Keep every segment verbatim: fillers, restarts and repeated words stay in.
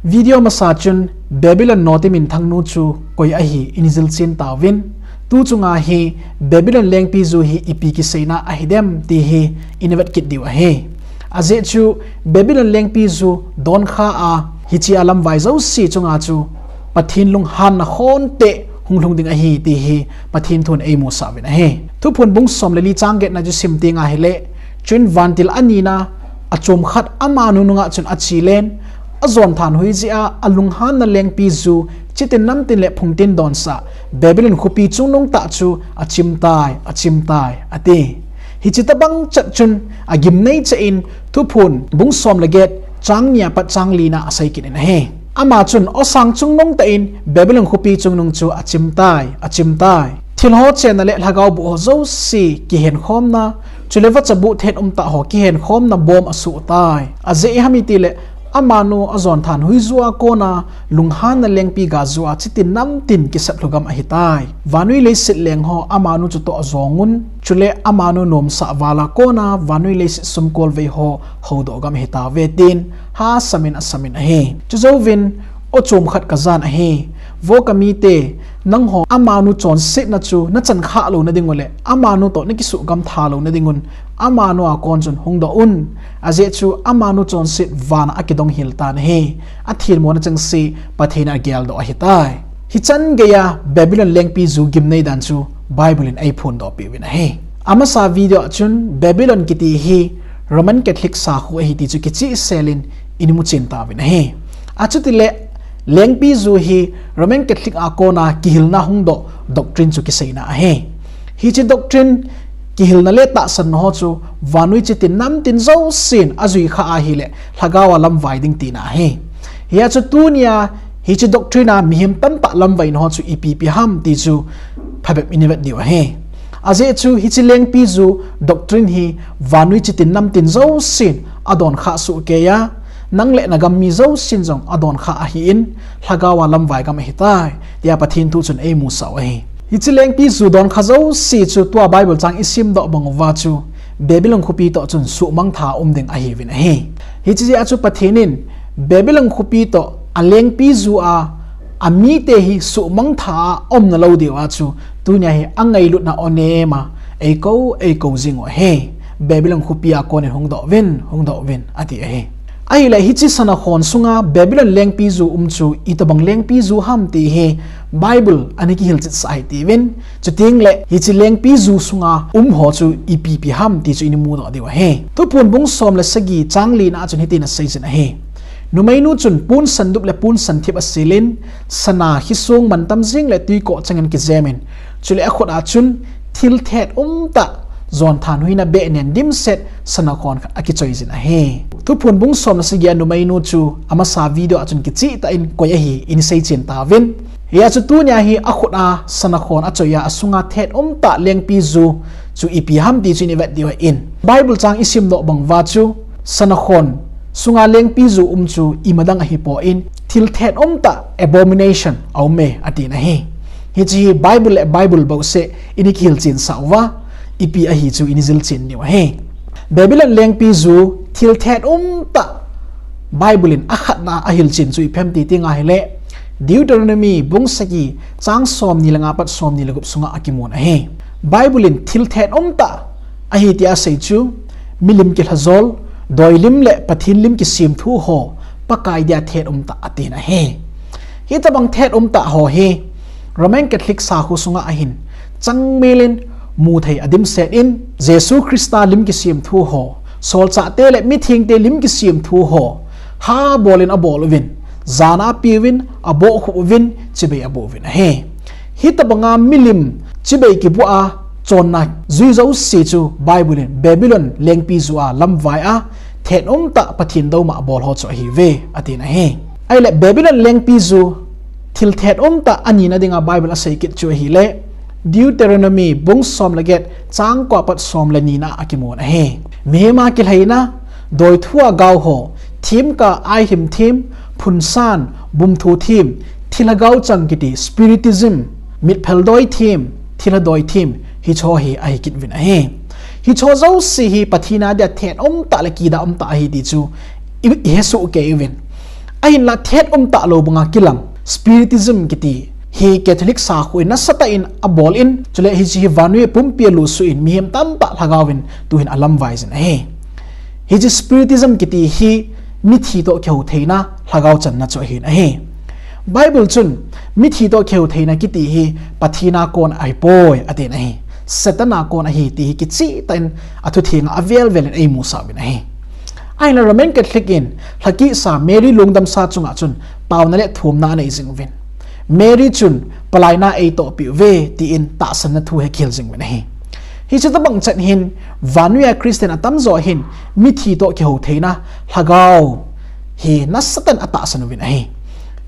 Video masa chun Babylon noti minthang nu chu koi ahi i jilchen tauvin, tu chunga hi Babylon lengpi ju hi ipi kiseina ahi dem ti hi i vet kit diu ahi. Ajeh chu Babylon lengpi ju donkha a hiche a lamvai jouse chunga chu Pathen lunghanna khonte hung lhung ding ahi ti hi Pathen thun eimusah uvin ahi. Thuphon bung som le li chang get na chu sim teng ahile, chuin vantil anina achom khat amanu nunga chun ache len, ajon thanhoi jeh a alunghanna lengpi ju chitin namtin le phungtin donsah Babylon khopi chungnung tah chu achim tai, achim tai, ati. Hiche tabang chat chun agimnei cheh in Thuphon bung som le get chang ni a pat chang li na asei kit in ahi. Ama chun osang chungnung tah in Babylon khopi chungnung chu achim tai, achim tai. Thilha chenna le lhagao boh ho jouse kihenkhomna, chule vacha boh thet umtah ho kihenkhomna bom asoh tai. Ajeh ipi ham itile, amanu ajon thanhoi ju a kona lunghanna lengpi ga ju a chitin namtin kisep lhu gam ahitai. Vannoi leiset leng ho amanu chutoh ajong un, chule amanu nomsah val a kona vannoi leiset sumkolvei ho houdoh gam ahitauve tin, ha samin asamin ahi. Chujouvin, o chom khat kajan ahi. Vo kamite, nangho amanu chonsetna chu nachan khah louna ding u le, amanu toh nakisuh gam tha louna ding un, amanu a kon chun hungdoh un. Ajeh chu amanu chonset vana akidong hel tan ahi. Athenmona chengse Pathen in ageldoh ahitai. Hichan geiya Babylon lengpi ju gimnei dan chu Bible in eiphondoh peh uvin ahi. Amasa video a chun Babylon kiti hi Roman Catholic sakho ahi ti chu kichehsel in i muchen tauvin ahi. Achutile lengpi ju hi Roman Catholic a kona kihilna hungdoh doctrine chu kiseina ahi. Hiche doctrine kihilna le tahsanna ho chu vannoi chitin namtin jousen ajui khah ahile lhagao a lamvai ding tina ahi. Hia chu tunia hiche doctrine a mihem tamtah lamvaina ho chu ipi ipi ham ti chu phabep i vet diu ahi. Ajeh chu hiche lengpi ju doctrine hi vannoi chitin namtin jousen adon khah soh keiya, nang le nagam mi jousen jong adon khah ahin, lhagao a lamvai gam ahitai, tia Pathen thu chun eimusah u ahi. Hiche lengpi ju donkha jouse chu tua Bible chang isimdoh bang uva chu Babylon khopi toh chun suhmang tha um ding ahiuvin ahi. Hiche jeh a chu Pathen in Babylon khopi toh alengpi ju a amite hi suhmang tha a umna lou diu a chu tunia hi angailutna onem a eikou, eikou jing u ahi. Babylon khopi a kon in hungdoh uvin, hungdoh uvin, ati ahi. Ahile hiche sanakhon sunga Babylon lengpi ju um chu itobang lengpi ju ham ti hi Bible in ana kihilchetsah ahi tiuvin, chuteng le hiche lengpi ju sunga um ho chu ipi ipi ham ti chu i mudoh diu ahi. Thuphon bung som le sagi chang li na a chun hitin asei jin ahi. Numeinu chun pon sandup le pon santhip asilin, sana khisong mantam jing le twikhoh changin kijemin, chule akhut a chun thil thet umtah jon thanhoina behnen dimset sanakhon khat akichoi jin ahi. Thuphon bung som le sagi a numeinu chu amasa video a chun kichehtah in koi ahi i seichen tauvin. Hia chu tunia hi akhut a sanakhon achoiya asunga thet umtah lengpi ju chu ipi ham ti chu i vet diu ahin. Bible chang isimdoh bang uva chu sanakhon sunga lengpi ju um chu imadang ahipon thil thet umtah abomination aume atin ahi. Hiche hi Bible le Bible bouseh i kihilchen sah uva ipi ahi chu i jilchen diu ahi. Babylon lengpi ju thil thet umtah Bible in akhatna ahilchen chu ipi ham ti teng ahile Deuteronomy bung sagi chang somni le nga pat somni le gup sunga akimun ahi. Bible in thil thet umtah ahi tia asei chu milim kilhajol, doilim le Pathen lim kisemthu ho Pakai dia thet umtah atin ahi. Hitobang thet umtah ho hi Roman Catholic sakho sunga ahin changmel in muthei adimset in Jesu Christa lim kisemthu ho, solchahte le mithengte lim kisemthu ho, habol in abol uvin, jana apeuvin, abohkhup uvin, chibai aboh uvin ahi. Hitobanga milim chibai kiboh a chonna jui jouse chu Bible in Babylon lengpi ju a lamvai a thet umtah Pathen douma abol ho chu ahiuve atin ahi. Ahile Babylon lengpi ju thil thet umtah anina dinga Bible asei kit chu ahile Deuteronomy bung som le get chang ko a pat som le ni na a kimun ahi. Mihem a kilhaina, doithu a gao ho, themkah, aihlim them, phunsan, bumthu them, thilha gao chang kiti, spiritism, mitphel doi them, thilha doi them, hicheho hi ahi kit uvin ahi. Hicheho jouse hi Pathen a dia thet umtah le kidah umtah ahi ti chu i, i hesoh kei uvin. Ahinla thet umtah lou banga kilang Spiritism kiti hi Catholic sakhu in nasatah in abol in, chule hiche hi vannoi pumpi a lusuh in mihem tamtah lhagao in tuhin alamvai jin ahi. Hiche Spiritism kiti hi mithi toh kihou theina lhagao channa chu ahin ahi. Bible chun mithi toh kihou theina kiti hi Pathen a kon ahipoi atin ahi. Satan a kon ahi ti hi kichehtah in athutheng a avel vel in eimusah uvin ahi. Ahinla Roman Catholic in lhakisa Mary lungdamsa chunga chun paona le thumna anei jing uvin, Mary chun palaina eitohpi uve tin tahsanna thu hi akihil jing uvin ahi. Hiche tobang chan hin vannoi a Christian atamjo hin mithi toh kihou theina lhagao hi nasatah in atahsan uvin ahi.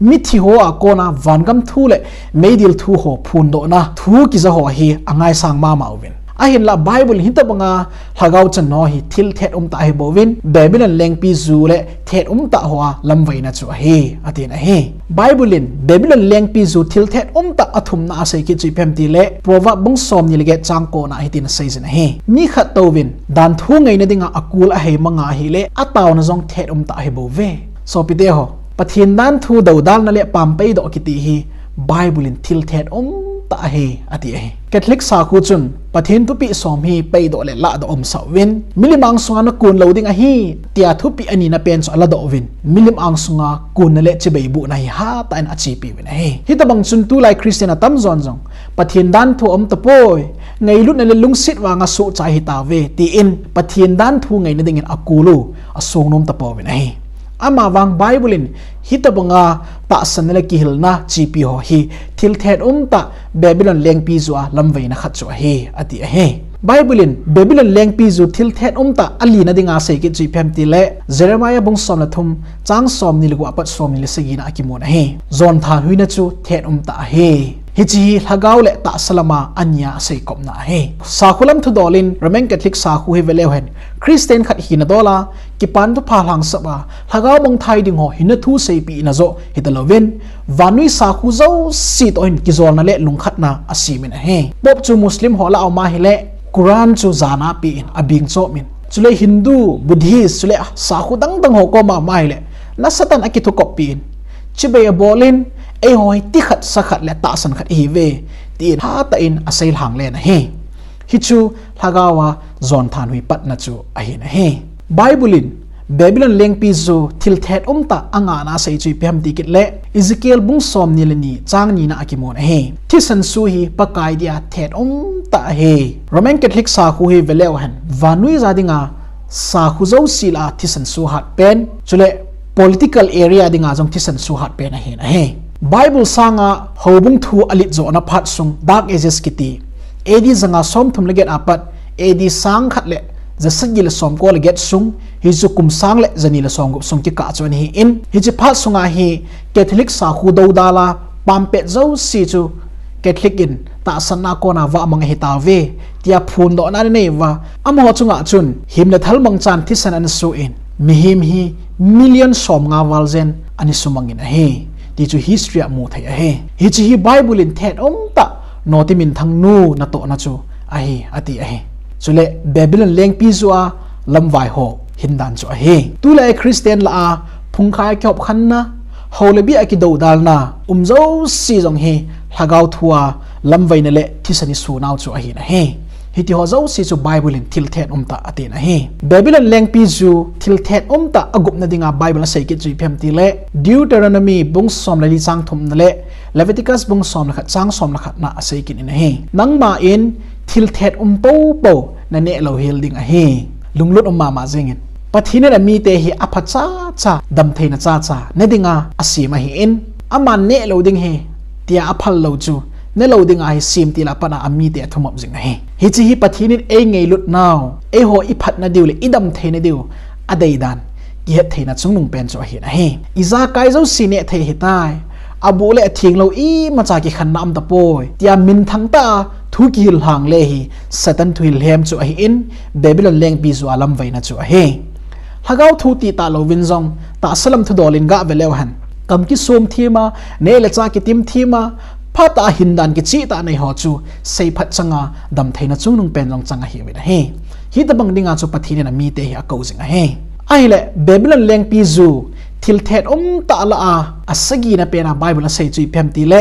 Mithi ho a kona vangam thu le meidil thu ho phondohna thu kija ho hi angaisang mama uvin. Ahinla Bible in hitobanga lhagao channa ho hi thil thet umtah ahibouvin, Babylon lengpi ju le thet umtah ho a lamvaina chu ahi, atin ahi. Bible in Babylon lengpi ju thil thet umtah athumna asei kit chu ipi ham itile, Proverb bung somni le get chang kona hitin asei jin ahi. Mi khat touvin danthu ngaina dinga akul ahei manga ahile, ataona jong thet umtah ahibouve. Sopite ho, Pathen danthu dodalna le pampeidoh kiti hi Bible in thil thet umtah ahi, ati ahi. Catholic sakhu chun Pathen thupeh som hi peidoh le lahdoh umsah uvin, milim angsunga nakun lou ding ahi, tia thupeh anina pen chu aladoh uvin, milim angsunga kunna le chibai buhna hi hatah in achepi uvin ahi. Hitobang chun tulai Christian atamjon jong Pathen danthu aumtapoi, ngailutna le lungset vanga sohcha ahitauve, tin Pathen danthu ngaina dingin akul u asong nom tapouvin ahi. Amavang Bible in hitobanga tahsanna le kihilna chepi ho hi thil thet umtah Babylon lengpi ju a lamvaina khat chu ahi, ati ahi. Bible in Babylon lengpi ju thil thet umtah alina dinga asei kit chu ipi ham itile, Jeremiah bung som le thum chang somni le gup apat somni le sagina akimun ahi. Jon thanhuina chu thet umtah ahi. Hiche hi lhagao le tahsa lama ania aseikopna ahi. Sakhu lam thudol in Roman Catholic sakhu hi veleu hen, Christian khat hina dola, kipan thupha lhangsap a, lhagao mangthai ding ho hina thu seipehna joh hitalouvin, vannoi sakhu jouse toh hin kijolna le lungkhatna asemin ahi. Pope chu Muslim ho lah a um ahile, Quran chu jana apen, abing chomin, chule Hindu, Buddhist, chule sakhu dangdang ho koma um ahile, nasatah in akithukop pen, chibai abol in, eiho hi tikhat sakhat le tahsan khat ihiuve, tin hatah in aseilhang len ahi. Hichu lhagao a jon thanhui patna chu ahin ahi. Bible in Babylon lengpi ju thil thet umtah angahna asei chu ipi ham iti kit le, Ezekiel bung somni le ni chang nina akimun ahi. Thisan su hi Pakai dia thet umtah ahi. Roman Catholic sakhu hi veleu hen, vannoi ja dinga sakhu jouse lah a thisan su hat pen, chule political area dinga jong thisan su hat pen ahin ahi. Bible sanga houbung thu alet johna phat sung Dark Ages kiti, A D janga somthum le get apat, A D sangkhat le jasagi le somko le get sung, hichu kum sang le jani le somgup sung kikah chu ahin, hiche phat sunga hi Catholic sakhu dodal a pampet jouse chu Catholic in tahsanna kona vahmang ahitauve, tia phondohna ananei uva, amaho chunga chun himna thalmang chan thisan anasu in, mihem hi million somnga val jen anasumang in ahi, ti chu history a muthei ahi. Hiche hi Bible in thet umtah Noti Minthang nu natohna chu ahi, ati ahi. Chule Babylon lengpi ju a lamvai ho hindan chu ahi. Tulai Christian lah a phungkhai kihopkhenna, hou le bia kidodalna um jouse jong hi lhagao thu a lamvaina le thisan isunau chu ahin ahi. Hitiho jouse chu Bible in thil thet umtah atin ahi. Babylon lengpi ju thil thet umtah agupna dinga Bible asei kit chu ipi ham itile, Deuteronomy bung som le li chang thumna le Leviticus bung som le khat chang som le khatna asei kit in ahi. Nangma in thil thet um poupou naneh louhel ding ahi. Lunglut um mama jengin, Pathen in amite hi apha chacha, damtheina chacha ne dinga asem ahin, aman neh lou ding ahi, tia aphal lou chu ne lou dinga hi semtil a pat a amite athumop jing ahi. Hiche hi Pathen in eingailutnau, eiho iphatna diu le idamtheina diu adeidan kihettheina chungnung pen chu ahin ahi. Ijakai jouse nehthei ahitai, abuh le athenglou imacha kikhenna umtapoi, tia minthang tah a thu kihil lhang le hi Satan thuhil lhem chu ahin, Babylon lengpi ju a lamvaina chu ahi. Lhagao thu titah louvin jong tahsa lam thudol in gah veleu hen, kam kisum thima, neh le chah kitim thima, phatah a hindan kichehtah neiho chu seiphat changa damtheina chungnung pen jong chang ahiuvin ahi. Hitobang dinga chu Pathen in amite hi akou jing ahi. Ahile Babylon lengpi ju Thil thet umtah lah a, asagina pen a Bible asei chu ipi ham tile,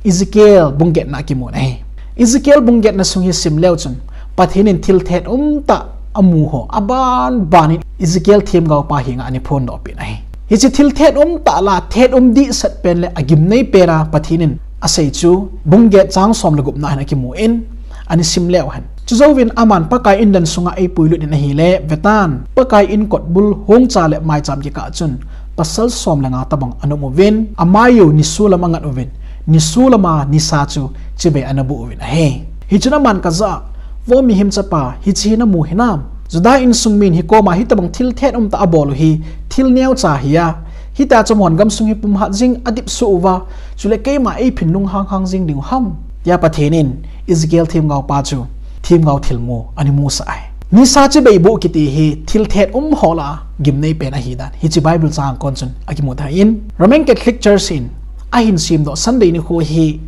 Ezekiel bung getna akimun ahi. Ezekiel bung getna sung hi sim leu chun, Pathen in thil thet umtah amu ho, aban ban in Ezekiel themgao pa henga ana phondoh peh in ahi. Hiche thil thet umtah lah a, thet um dehset pen le agimnei pen a Pathen in asei chu, bung get chang som le gupna hin akimun, ana sim leu hen. Chujouvin aman Pakai indan sunga eipuilut in ahile, vetan, Pakai in kotbul hongcha le maicham kikah chun, pasal som le nga tobang ana um uvin, amai u nisolam angat uvin, nisolam a nisa chu chibai ana boh uvin ahi. Hichun aman kajah a, Vo mihem chapa, hiche hi namu hinam? Juda insung min hi koma hitobang thil thet umtah abol u hi, thil neocha ahi a, hitia chu amahon gamsung hi pumhat jing adip soh uva, chule keima eiphin lunghang hang jing ding u ham? Tia Pathen in Ezekiel themgao pa chu themgao thilmu ana musah ahi. Nisa chibai boh kiti hi thil thet um ho lah a gimnei pen ahi dan hiche Bible chang kon chun akimu thei in, Roman Catholic Church in ahin semdoh Sunday nikho hi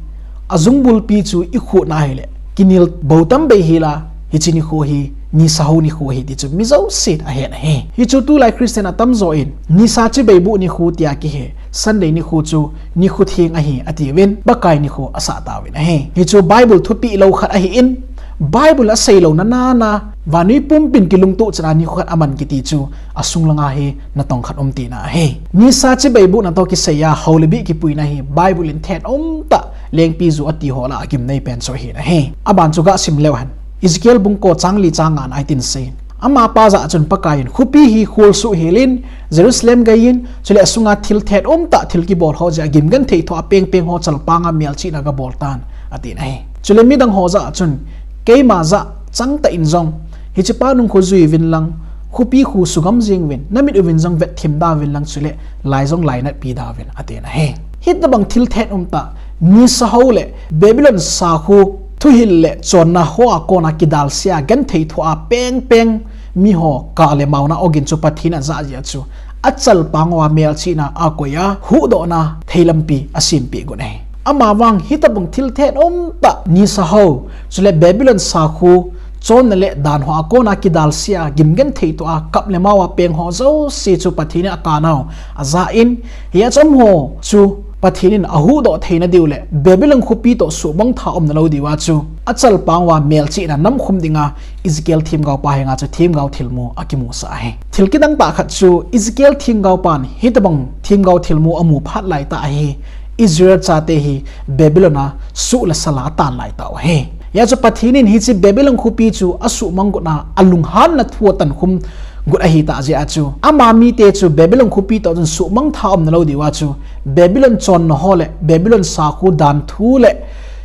ajung bulpi chu ikhuhna hile, kinel bou tam bei hila, hiche nikho hi nisa hou nikho ahi ti chu mi jousen ahen ahi. Hichu tulai Christian atamjo in nisa chibai boh nikho tia kihe Sunday nikho chu nikho theng ahi atiuvin, Pakai nikho asah tauvin ahi. Hichu Bible thupeh lou khat ahin, Bible asei louna nana, vannoi pumpin kilungtoh chan a nikho khat aman kiti chu asung langa hi natong khat um tina ahi. Nisa chibai bohna toh kisai a hao le bih kipuina hi Bible in thet umtah lengpiju ati ho lah a gimnei pen chu ahin ahi. Aban chu gasim leu hen. Ezekiel bung ko chang li chang nga na ahin tin asei. Amapa jah a chun Pakai in, khopi hi kholsuh helin, Jerusalem gei in, chule asunga thil thet umtah thil kibol ho jeh a gim genthei thoh a pengpeng ho chalpang a melchihna gabol tan, atin ahi. Chule midang ho jah a chun, keima jah changtah in jong, hichepa nung khu jui uvin lang, khopi khu sugam jing uvin, namit uvin jong vet thim da uvin lang, chule lai jong lainatpi da uvin, atin ahi. Hitobang thil thet umtah, nisa hou le Babylon sakho thuhil le chonna ho a kona kidalse a genthei thoh a pengpeng miho kah le maona ogin chu Pathen in ajah jeh a chu achalpang uva melchihna akoi a huhdohna thei lampi asempeh got ahi. Amavang hitobang thil thet umtah nisa hou, chule Babylon sakho chonna le dan ho a kona kidalse a gim genthei thoh a kap le mao a peng ho jouse chu Pathen in akanau ajah in, hia chu amaho chu Pathen in ahuhdoh theina diu le Babylon khopi toh suhmang tha umna lou diuva chu achalpang uva melchihna namkhum dinga Ezekiel themgao pa henga chu themgao thilmu akimusah ahi. Thil kidang tah khat chu Ezekiel themgao pan hitobang themgao thilmu amu phat laitah a hi Israel chate hi Babylon a suh le sal a atan laitah u ahi. Hia chu Pathen in hiche Babylon khopi chu asuhmang got a alunghanna thu atankhum got ahitah jeh a chu ama mite chu Babylon khopi toh chun suhmang tha umna lou diuva chu Babylon chonna ho le Babylon sakho dan thu le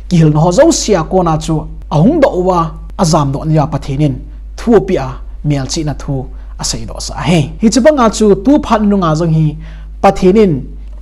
kihilna ho jouse a kona chu ahungdoh uva ajamdoh na diuva Pathen in thu apeh a melchihna thu aseidohsah ahi. Hiche banga chu tu phat nunga jong hi Pathen in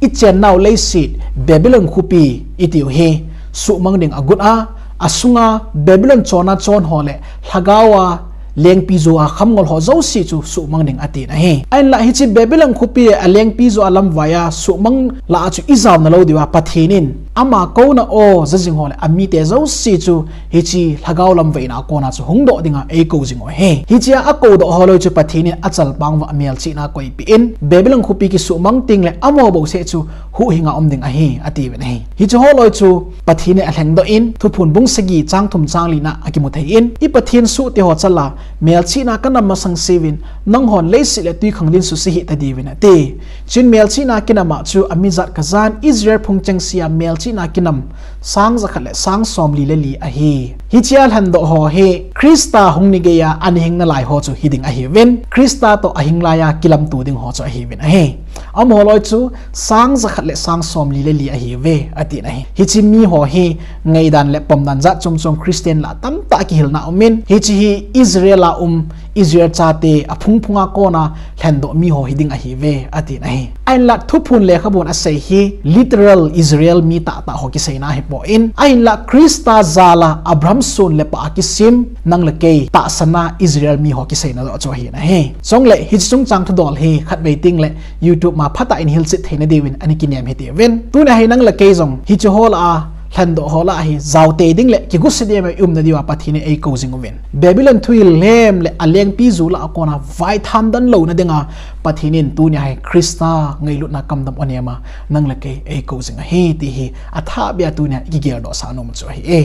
ichennau leiset Babylon khopi itiu hi suhmang ding agot a, asunga Babylon chonna chon ho le lhagao a lengpiju a khamngol ho jouse chu suhmang ding atin ahi. Ahinlah hiche Babylon khopi le alengpiju a lamvai a suhmang lah a chu ijaona lou diuva Pathen in ama kouna o jajing ho le amite jouse chu hiche lhagao lamvaina a kona chu hungdoh dinga eikou jing u ahi. Hichea akoudoh ho loi chu Pathen in achalpang uva melchihna akoipeh in, Babylon khopi kisuhmang tengle amaho bouseh chu huhhinga um ding ahi, atiuvin ahi. Hiche ho loi chu Pathen in alhengdoh in, Thuphon bung sagi chang thum chang lina akimu thei in, I Pathen sohte ho chal a, melchihna kanam masang seuvin, nanghon leiset le twikhanglen suse hih tadiuvin ati. Chuin melchihna kinam a chu amijat kajan Israel phung chengse a melchihna kinam sang jakhat le sang somli le li ahi. Hichea lhendoh ho hi Christa hung ni geiya ana hing nalai ho chu hiding ahiuvin, Christa toh ahing laiya kilamto ding ho chu ahiuvin ahi. Amaho loi chu sang jakhat le sang somli le li ahiuve, atin ahi. Hiche miho hi ngaidan le pomdan jat chom chom Christian lah a tamtah kihilna umin, hiche hi Israel a um, Israel chate aphung phunga kona lhendoh miho hiding ahiuve, atin ahi. Ahinlah Thuphon lekhabun asei hi literal Israel mi tahtah ho kiseina ahipon, ahinlah Christa jal a Abraham son le pah a kisem nang le kei tahsan a Israel miho kiseina joh chu ahin ahi. Chule hiche chungchang thudol hi khatvei tengle YouTube ma phatah in hilchet theina diuvin ana kinem hitiuvin. Tunia hi nang le kei jong hiche ho lah a lhendoh ho lah hi jaotei ding le kigusi ding a i umna diuva Pathen in eikou jing uvin. Babylon thuhil lhem le alengpi ju lah a kona vaitham dan louna dinga Pathen in tunia hi Christa ngailutna kamdam u nema nang le kei eikou jing ahi ti hi athahbeh a tunia i kigeldoh sah nom u chu ahi e.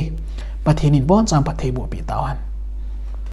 Pathen in abonchan phatthei boh peh tauhen.